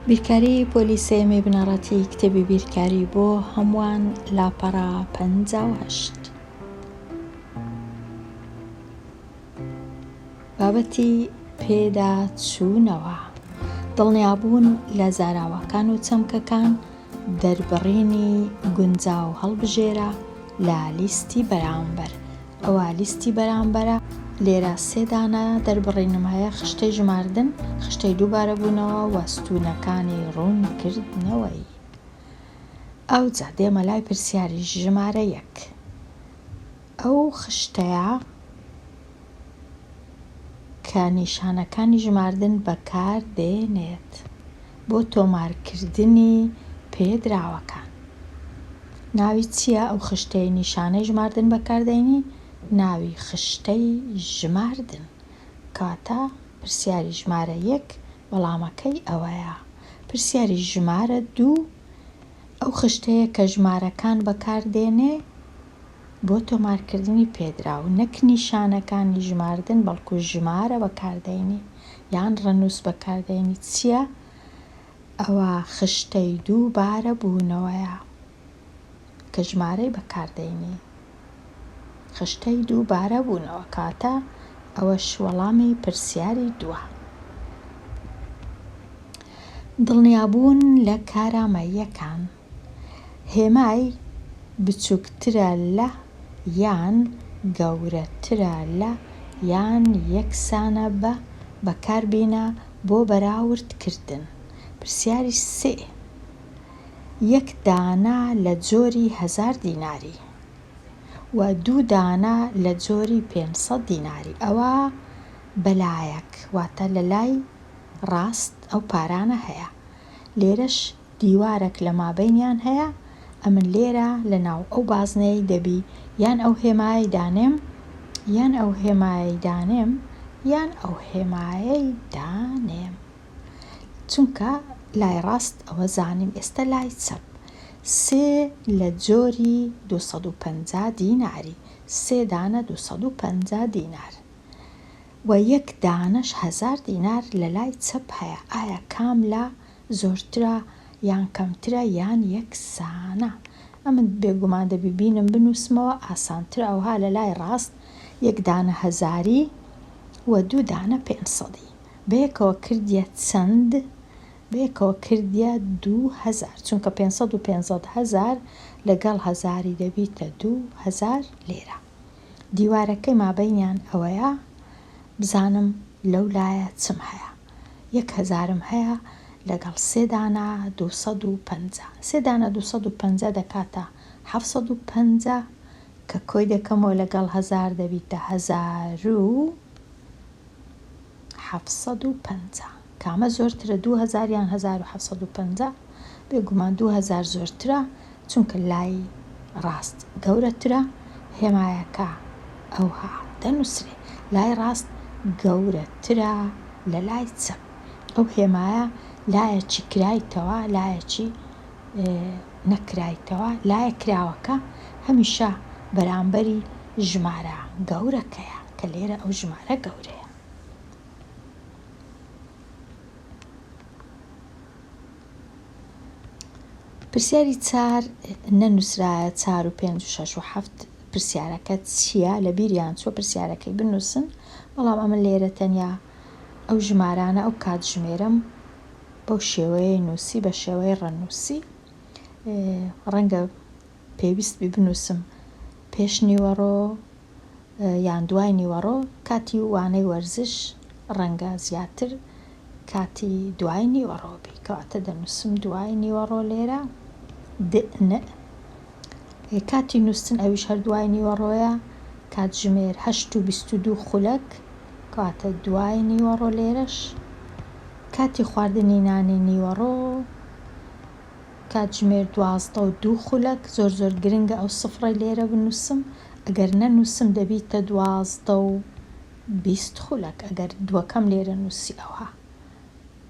بیرکاری پۆلی سێیەمی بنەڕەتی کتێبی بیرکاری بۆ هەمووان لاپەڕە 58 بابەتی پێداچوونەوە دڵنیابوون لە زاراوەکان و چەمکەکان دەربڕینی گونجاو هەڵبژێرە لە لیستی بەرامبەر ئەوە لیستی بەرامبەرە. لێرە سێ دانە دەربڕینم هەیە، خشتەی ژماردن، خشتەی دووبارەبوونەوە و ستوونەکانی ڕوونکردنەوەی. ئەوجا دێمە لای پرسیاری ژمارە یەک. ئەو خشتەیە کە نیشانەکانی ژماردن بەکاردێنێت بۆ تۆمارکردنی پێدراوەکان. ناوی چییە ئەو خشتەی نیشانەی ژماردن بەکاردێنی؟ ناوی خشتەی ژماردن. کەواتە پرسیاری ژمارە یەک وەڵامەکەی ئەوەیە. پرسیاری ژمارە دوو ئەو خشتەیە کە ژمارەکان بەکاردێنێ بۆ تۆمارکردنی پێدراو، نەک نیشانەکانی ژماردن بەڵکو ژمارە بەکاردێنی یان ڕەنووس بەکاردێنی چییە؟ ئەوە خشتەی دووبارە بوونەوەیە کە ژمارەی بەکاردێنی. خشتەی دووبارە بوونەوە کاتە ئەوەش وەڵامی پرسیاری دووە. دڵنیابوون لە کارامەییەکان. هێمای بچووکترە لە یان گەورەترە لە یان یەکسانە بە بەکاربینە بۆ بەراوردکردن. پرسیاری سێ. یەک دانە لە جۆری هەزار دیناری و دوو دانە لە جۆری 500 دیناری ئەوە بەلایەک واتە لە لای ڕاست ئەو پارانە هەیە لێرەش دیوارەک لە مابەینیان هەیە ئەمن لێرە لە ناو ئەو بازنەیەی دەبی یان ئەو هێمایەی دانێم یان ئەو هێمایەی دانێم یان ئەو هێمایەی دانێم چونکە لای ڕاست ئەوە زانیم ئێستا لای چەپ سێ لە جۆری 250 دیناری سێ دانە 250 دینار و یەک دانەش هەزار دینار لە لای چەپ هەیە ئایا کام لا زۆرترە یان کەمترە یان یەکسانە؟ ئەمن بێگومان دەبی بینم بنووسمەوە ئاسانترە ئەوها لە لای ڕاست یەک دانە هەزاری و دوو دانە پێنج سەدی بەیەکەوە کردیە چەند؟ بەیەکەوە کردیە 2000 چونکە 500 و 500 هەزار لەگەڵ هەزاری دەبیتە 2000 لێرە دیوارەکەی مابەینیان ئەوەیە بزانم لەو لایە چم هەیە یەک هەزارم هەیە لەگەڵ سێ دانە 250 سێ دانە 250 دەکاتە 750 کە کۆی دەکەمەوە لەگەڵ هەزار دەبیتە هەزار و 750 کامە زۆرترە 2000 یان 1750 بێگومان 2000 زۆرترە چونکە لای ڕاست گەورەترە هێمایەکە ئەوها دەنووسرێ لای ڕاست گەورەترە لە لای چەپ ئەو هێمایە لایەکی کرایتەوە لایەکی نەکرایتەوە لایە کراوەکە هەمیشە بەرامبەری ژمارە گەورەکەیە کە لێرە ئەو ژمارە گەورەیە. پرسیاری چار نەنووسرایە چار و پێنج و شەش و حەفت پرسیارەکە چییە لە بیریان چووە پرسیارەکەی بنووسن بەڵام ئەمە لێرە تەنیا ئەو ژمارانە ئەو کاتژمێرەم بەو شێوەیەی نووسی بە شێوەی ڕەنووسی ڕەنگە پێویست بی بنووسم پێش نیوەڕۆ یان دوای نیوەڕۆ کاتی وانەی وەرزش ڕەنگە زیاتر کاتی دوای نیوەڕۆ بی کەواتە دەنووسم دوای نیوەڕۆ لێرە دن کاتی نووستن ئەویش هەر دوای نیوەڕۆیە کاتژمێر هەشت و 22 خولەک کەواتە دوای نیوەڕۆ لێرەش کاتی خواردنی نانی نیوەڕۆ کاتژمێر دوازدە و دوو خولەک زۆر زۆر گرنگە ئەو سفرەی لێرە بنووسم ئەگەر نەنووسم دەبیتە دوازدە و 20 خولەک ئەگەر دووەکەم لێرە نووسی ئەوها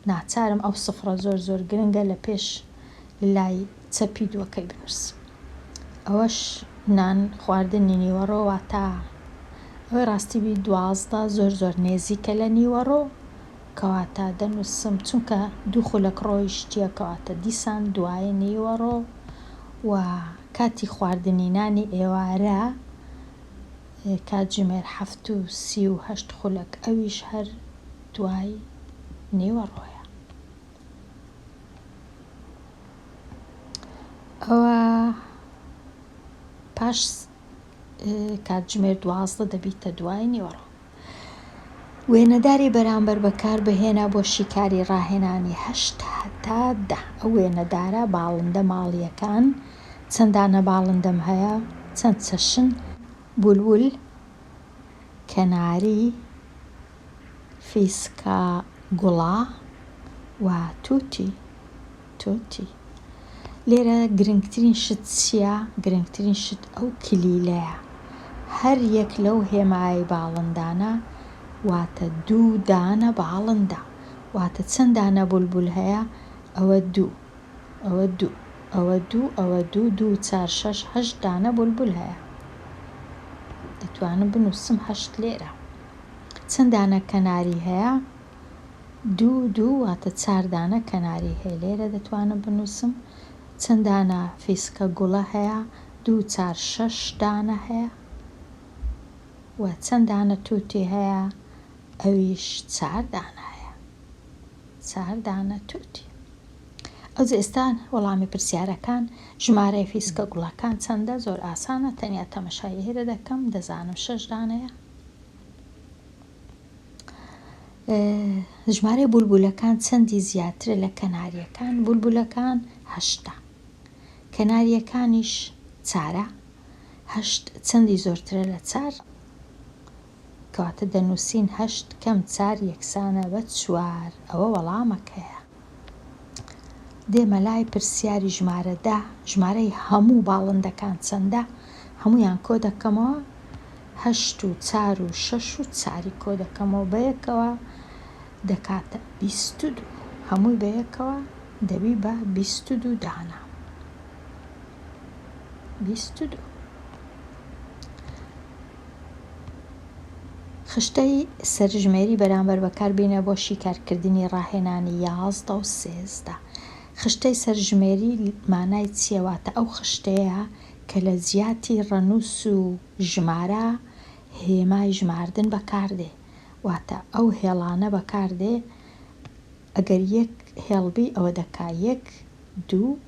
ناچارم ئەو سفرە زۆر زۆر گرنگە لە پێش لای چەپی دووەکەی بنووسم ئەوەش نان خواردنی نیوەڕۆ واتە ئەوەی ڕاستی بی دوازدە زۆر زۆر نێزیکە لە نیوەڕۆ. کەواتە دەنووسم چونکە دوو خولەک ڕۆیشتیە کەواتە دیسان دوای نیوەڕۆ و کاتی خواردنی نانی ئێوارە کاتژمێر 7:38 ئەویش هەر دوای نیوەڕۆیە. ئەوە پاش کاتژمێر 12 دەبیتە دوای نیوەڕۆ. وێنەداری بەرامبەر بەکاربهێنە بۆ شیکاری ڕاهێنانی هەشت هەتا دە. ئەو وێنەدارە باڵندە ماڵییەکان چەند دانە باڵندەم هەیە؟ چەند چەشن؟ بولبول، کەناری، فیسکە گوڵە و توتی. تۆتی. لێرە گرنگترین شت چییە؟ گرنگترین شت ئەو کلیلەیە. هەر یەک لەو هێمایەی باڵندانە واتە دوو دانە باڵندە. واتە چەند دانە بولبول هەیە؟ ئەوە دوو، ئەوە دوو، ئەوە دوو، ئەوە دوو، دوو، چار، شەش، هەشت دانە بولبول هەیە. دەتوانم بنووسم هەشت لێرە. چەند دانە کەناری هەیە؟ دوو دوو واتە چار دانە کەناری هەیە لێرە دەتوانم بنووسم چەند دانە فیسکە گوڵە هەیە دوو چار شەش دانە هەیە و چەند دانە تووتی هەیە ئەویش چار دانە هەیە چار دانە تووتی ئەوجە ئێستا وەڵامی پرسیارەکان ژمارەی فیسکە گوڵەکان چەندە زۆر ئاسانە تەنیا تەمەشای ئێرە دەکەم دەزانم شەش دانەیە ژمارەی بولبولەکان چەندی زیاترە لە کەنارییەکان؟ بولبولەکان هەشتە. کەنارییەکانیش چارە. هەشت چەندی زۆرترە لە چار؟ کەواتە دەنووسین هەشت کەم چار یەکسانە بە چوار. ئەوە وەڵامەکەیە. دێمە لای پرسیاری ژمارە دە، ژمارەی هەموو باڵندەکان چەندە؟ هەموویان کۆ دەکەمەوە، هەشت و چار و شەش و چاری کۆ دەکەمەوە بەیەکەوە دەکاتە 22. هەمووی بەیەکەوە دەبی بە 22 دانە. 22. خشتەی سەرژمێری بەرامبەر بەکاربینە بۆ شیکارکردنی ڕاهێنانی 11 و 13. خشتەی سەرژمێری مانای چییە؟ واتە ئەو خشتەیە کە لە جیاتی ڕەنووس و ژمارە هێمای ژماردن بەکاردێ. واتە ئەو هێڵانە بەکاردێ ئەگەر یەک هێڵ بی ئەوە دەکا یەک، دوو،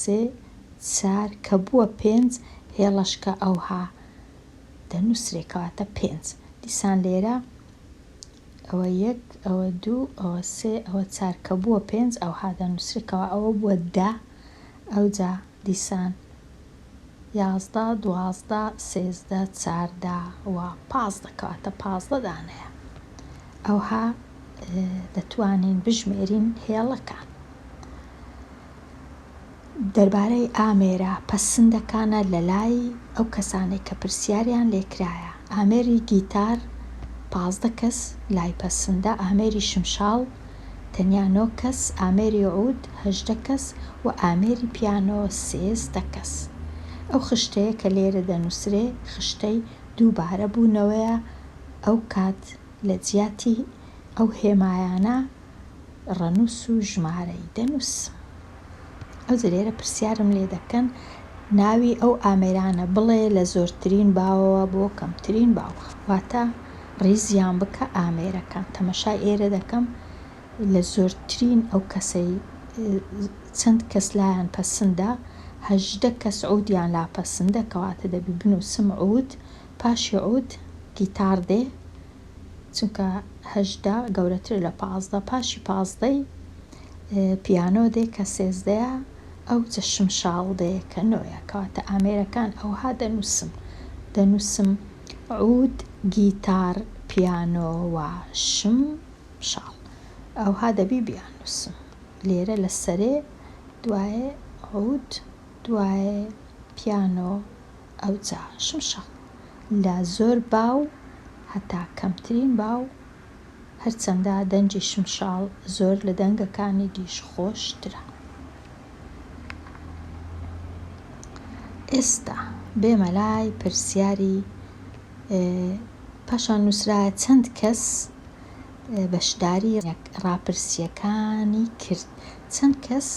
سێ، چار کە بووە پێنج هێڵەشکە ئەوها دەنووسرێ کەواتە پێنج. دیسان لێرە ئەوە یەک، ئەوە دوو، ئەوە سێ، ئەوە چار کە بووە پێنج ئەوها دەنووسرێ کەوا ئەوە بووە دە ئەوجا دیسان 11، 12، 13، 14 و 15 کەواتە 15 دانەیە. ئەوها دەتوانین بژمێرین هێڵەکان. دەربارەی ئامێرە پەسندەکانە لەلای ئەو کەسانەی کە پرسیاریان لێکرایە. ئامێری گیتار 15 کەس لای پەسندە، ئامێری شمشاڵ تەنیا نۆ کەس، ئامێری عود 18 کەس و ئامێری پیانۆ 13 کەس. ئەو خشتەیە کە لێرە دەنووسرێ خشتەی دووبارە بوونەوەیە، ئەو کات لە جیاتی ئەو هێمایانە ڕەنووس و ژمارەی دەنووسم. ئەوجە لێرە پرسیارم لێ دەکەن ناوی ئەو ئامێرانە بڵێ لە زۆرترین باوەوە بۆ کەمترین باو، واتە ڕیزیان بکە ئامێرەکان. تەمەشای ئێرە دەکەم لە زۆرترین ئەو کەسەی چەند کەس لایان پەسندە، 18 کەس عودیان لا پەسندە، کەواتە دەبی بنووسم عود، پاشی عود گیتار دێ چونکە 18 گەورەترە لە 15، پاشی پازدەی پیانۆ دێ کە سێزدەیە، ئەوجە شمشاڵ دێ کە نۆیە. کەواتە ئامێرەکان ئەوها دەنووسم، دەنووسم عود، گیتار، پیانۆ و شمشاڵ. ئەوها دەبی بیاننووسم. لێرە لە سەرێ دوایێ عود، دوایێ پیانۆ، ئەوجا شمشاڵ. لە زۆر باو هەتا کەمترین باو، هەرچەندە دەنگی شمشاڵ زۆر لە دەنگەکانی دیش خۆشترە. ئێستا بێمە لای پرسیاری پاشان نووسرایە چەند کەس. بەشداری ڕاپرسییەکانی کرد چەند کەس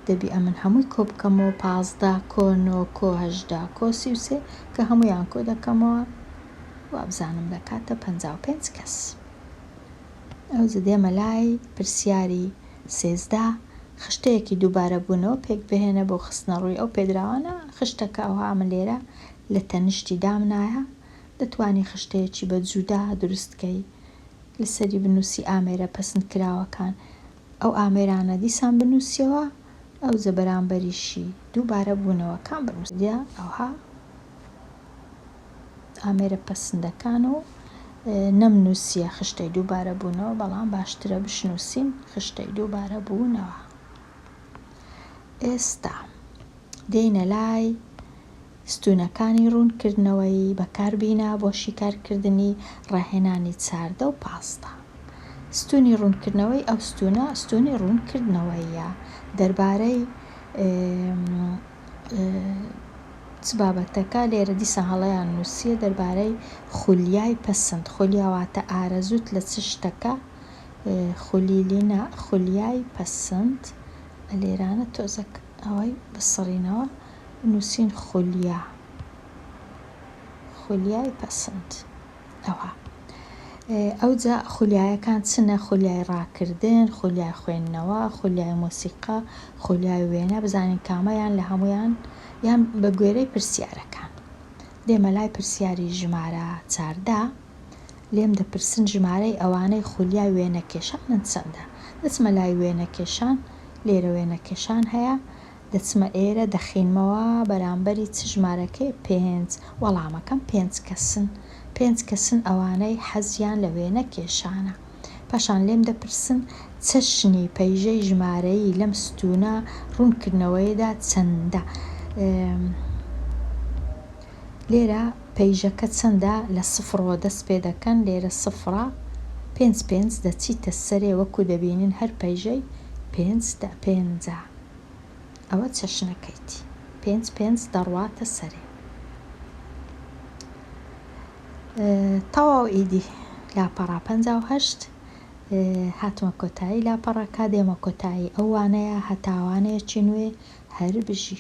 دەبی ئەمن هەمووی کۆ بکەمەوە 15 کۆ 9 کۆ 18 کۆ 33 کە هەموویان کۆ دەکەمەوە وابزانم دەکاتە 55 کەس. ئەوجە دێمە لای پرسیاری 13 خشتەیەکی دووبارەبوونەوە پێکبهێنە بۆ خستنەڕووی ئەو پێدراوانە، خشتەکە ئەوها من لێرە لە تەنیشتی دامنایە، دەتوانی خشتەیەکی بە جودا دروست کەی لەسەری بنووسی ئامێرە پەسندکراوەکان، ئەو ئامێرانە دیسان بنووسیەوە ئەوجە بەرامبەریشی دووبارەبوونەوەکان بنووسیە ئەوها ئامێرە پەسندەکان و نەمنووسیە خشتەی دووبارەبوونەوە بەڵام باشترە بشنووسین خشتەی دووبارەبوونەوە. ئێستا دێینە لای ستوونەکانی ڕوونکردنەوەی بەکاربینە بۆ شیکارکردنی ڕاهێنانی 14 و 15. ستوونی ڕوونکردنەوەی ئەو ستوونە ستوونی ڕوونکردنەوەیە دەربارەی چ بابەتەکە لێرە دیسان هەڵەیان نووسیە دەربارەی خولیای پەسند خولیا واتە ئارەزووت لە چ شتەکە خولیلینا خولیای پەسند لێرانە تۆزەک ئەوەی بسڕینەوە نووسین خولیا خولیای پەسند ئەوها ئەوجا خولیایەکان چنە خولیای ڕاکردن خولیای خوێندنەوە خولیای مۆسیقا خولیای وێنە بزانین کامەیان لە هەمویان یان بە گوێرەی پرسیارەکان دێمە لای پرسیاری ژمارە 14 لێم دەپرسن ژمارەی ئەوانەی خولیای وێنەکێشانن چەندە دەچمە لای وێنەکێشان لێرە وێنەکێشان هەیە دەچمە ئێرە دەخینمەوە بەرامبەری چ ژمارەکەی پێنج وەڵامەکەم پێنج کەسن پێنج کەسن ئەوانەی حەزیان لە وێنەکێشانە پاشان لێم دەپرسن چەشنی پەیژەی ژمارەیی لەم ستوونە ڕوونکردنەوەیەدا چەندە لێرە پەیژەکە چەندە لە سفرەوە دەست پێ دەکەن لێرە سفرە پێنج پێنج دەچیتە سەرێ وەکو دەبینن هەر پەیژەی پێنج پێنجە ئەوە چەشنەکەیتی پێنج پێنج دەڕواتە سەرێ تەواو ئیدی لاپەڕە 58 هاتمە کۆتایی لاپەڕەکە دێمە کۆتایی ئەو وانەیە هەتا وانەیەکی نوێ هەر بژی.